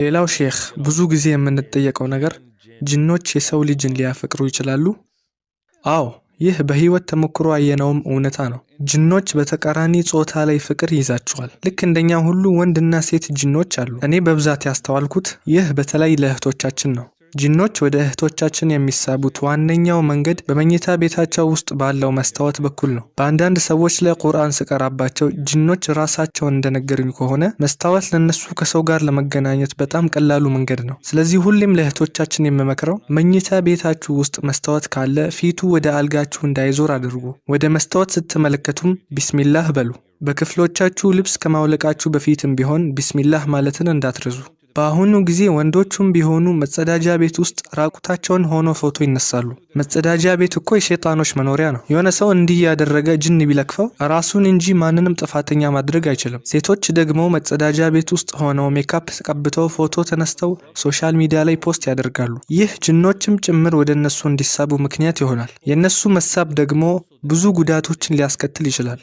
ሌላው ሼኽ፣ ብዙ ጊዜ የምንጠየቀው ነገር ጅኖች የሰው ልጅን ሊያፈቅሩ ይችላሉ? አዎ፣ ይህ በህይወት ተሞክሮ ያየነውም እውነታ ነው። ጅኖች በተቃራኒ ጾታ ላይ ፍቅር ይይዛቸዋል። ልክ እንደኛ ሁሉ ወንድና ሴት ጅኖች አሉ። እኔ በብዛት ያስተዋልኩት ይህ በተለይ ለእህቶቻችን ነው። ጅኖች ወደ እህቶቻችን የሚሳቡት ዋነኛው መንገድ በመኝታ ቤታቸው ውስጥ ባለው መስታወት በኩል ነው። በአንዳንድ ሰዎች ላይ ቁርአን ስቀራባቸው ጅኖች ራሳቸውን እንደነገሩኝ ከሆነ መስታወት ለነሱ ከሰው ጋር ለመገናኘት በጣም ቀላሉ መንገድ ነው። ስለዚህ ሁሌም ለእህቶቻችን የምመክረው መኝታ ቤታችሁ ውስጥ መስታወት ካለ ፊቱ ወደ አልጋችሁ እንዳይዞር አድርጉ። ወደ መስታወት ስትመለከቱም ቢስሚላህ በሉ። በክፍሎቻችሁ ልብስ ከማውለቃችሁ በፊትም ቢሆን ቢስሚላህ ማለትን እንዳትረሱ። በአሁኑ ጊዜ ወንዶቹም ቢሆኑ መጸዳጃ ቤት ውስጥ ራቁታቸውን ሆኖ ፎቶ ይነሳሉ። መጸዳጃ ቤት እኮ የሸይጣኖች መኖሪያ ነው። የሆነ ሰው እንዲህ ያደረገ ጅን ቢለክፈው ራሱን እንጂ ማንንም ጥፋተኛ ማድረግ አይችልም። ሴቶች ደግሞ መጸዳጃ ቤት ውስጥ ሆነው ሜካፕ ተቀብተው ፎቶ ተነስተው social media ላይ post ያደርጋሉ። ይህ ጅኖችም ጭምር ወደ እነሱ እንዲሳቡ ምክንያት ይሆናል። የእነሱ መሳብ ደግሞ ብዙ ጉዳቶችን ሊያስከትል ይችላል።